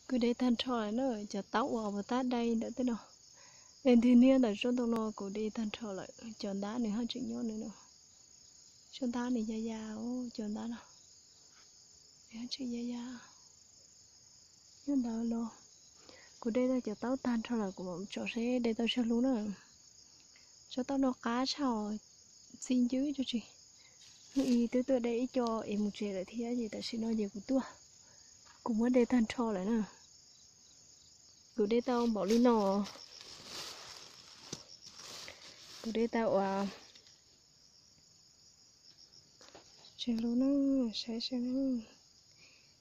Kuv de tag nrho lawm na, cov taub uas puas tab dai ntawm tej no. Es nthwv niag ntawm tsob ntoo no kuv de tag nrho lawm, cov ntab nws haj tseem nyob nws no. Tsob ntab nws ya ya, cov ntab no nws haj tseem ya ya. Nyob ntawd los kuv de tau cov taub tag nrho lawm, kuv mam tsom seb de tau tsawg lub na. Tsob taub no qab tshaj, txi ncwb tso tsis. Hnub i twb tuaj de ib co es mus tsev lawm thiab ces tam sim no ces kuv tuaj, kuv muab de tag nrho lawm na. Kuv de tau npaum li no, kuv de tau uas tsawg lub na, saib saib na.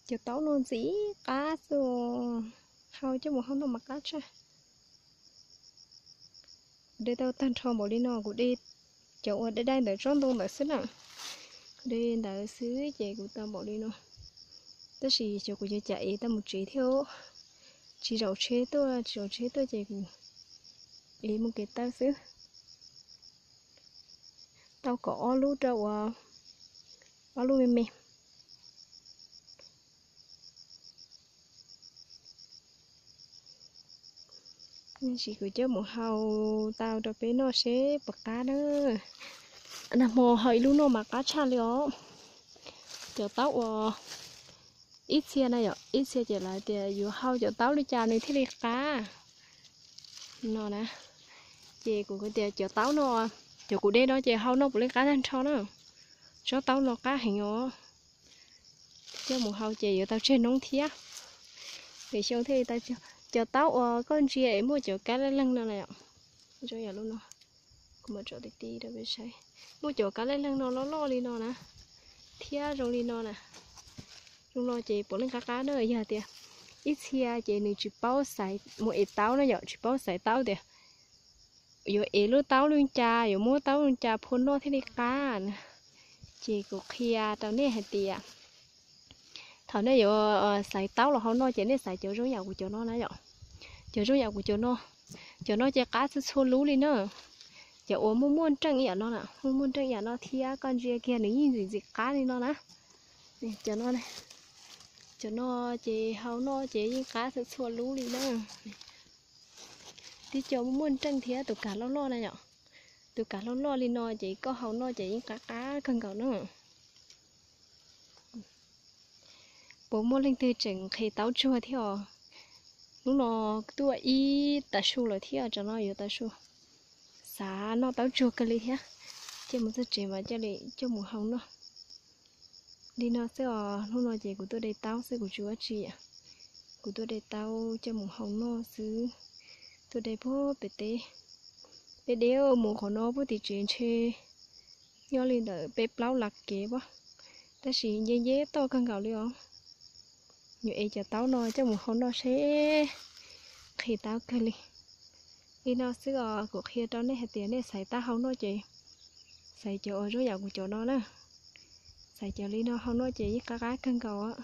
Cov taub no ntxim qab xwb, hau coj mus hau noj mas qab tshaj. Kuv de tau tag nrho npaum li no, kuv de cov uas dai dai ntawm tsob ntoo ntawd xwb na. Kuv de ntawd xwb ces kuv tau npaum li no. Tab sis cov kuv yuav cas ev tau mus tsev thiab, tsis zaum tsheb tuaj, tsis zaum tsheb tuaj ces kuv ev mus kev tawb xwb. Tau kom ob lub rau uas ob lub me me. Tab sis kuv coj mus hau tau rau peb noj seb puas qab na. Nag hmo hau ib lub noj mas qab tshaj li os. Cov taub uas ib txhia na yom, ib txhia ces lawv tias yuav hau cov taub li cas nws thiaj li qab no na. Ces kuv tias cov taub no, cov kuv de no ces hau noj puav leej qab tag nrho na. Tsob taub no qab heev os. Coj mus hau ces yuav tau tseg noob thiab. Lwm xyoo thiaj li tau cog. Cov taub uas koj ntsia es muaj cov kab leej leeg no na, zoo yam lub no, kuv mam tsom ti ti rau peb saib. Muaj cov kab leej leeg no loj loj li no na, thiab zoo li no na. Zoo no ces puav leej qab qab na. Yog tias ib txhia ces nws tsis paub xaiv mus ev taub na yom, tsis paub xaiv taub tias yuav ev lub taub li cas, yuav muab taub li cas phua noj thiaj li qab na. Ces kuv qhia rau nej hais tias thaum nej yuav xaiv taub los hau noj ces nej xaiv cov zoo yam kuv cov no na yom. Cov zoo yam kuv cov no, cov no ces qab txhua txhua lub li na. Cov uas muaj muaj nreej ib yam no na, muaj muaj nreej ib yam no thiab koj ntsia kiag nws yeej ntxim ntxim qab li no na. Cov no, cov no ces hau noj ces yeej qab txhua txhua lub li na. Tib co muaj muaj nreej thiab tus kav loj loj na yom. Tus kav loj loj li no ces koj hau noj ces yeej qab qab kawg nkaus na. Puas muaj leej twg tseem nqhis taub tsuag thiab os? Hnub no tuaj ib tav su lawm thiab, tsam no yuav tav su. Xav noj taub tsuag kawg li thiab. Coj mus txog tsev mas coj li coj mus hau noj. Li no xwb os, hnub no ces kuv tuaj de taub xwb, kuv tsis ua tsi. Kuv tuaj de taub coj mus hau noj xwb. Tuaj de puag pem teb. Peb de mus qhov no puag tim tsev ntshe nyob li ntawm peb plaub las kev pab, tab sis nce nceb toj kawg nkaus li os. Yuav ev cov taub no coj mus hau noj seb nqhis taub kawg li. Li no xwb os, kuv qhia rau nej hais tias nej xaiv taub hau noj ces xaiv cov uas zoo yam kuv cov no na. Xaiv cov li no hau noj ces yeej qab qab kawg nkaus.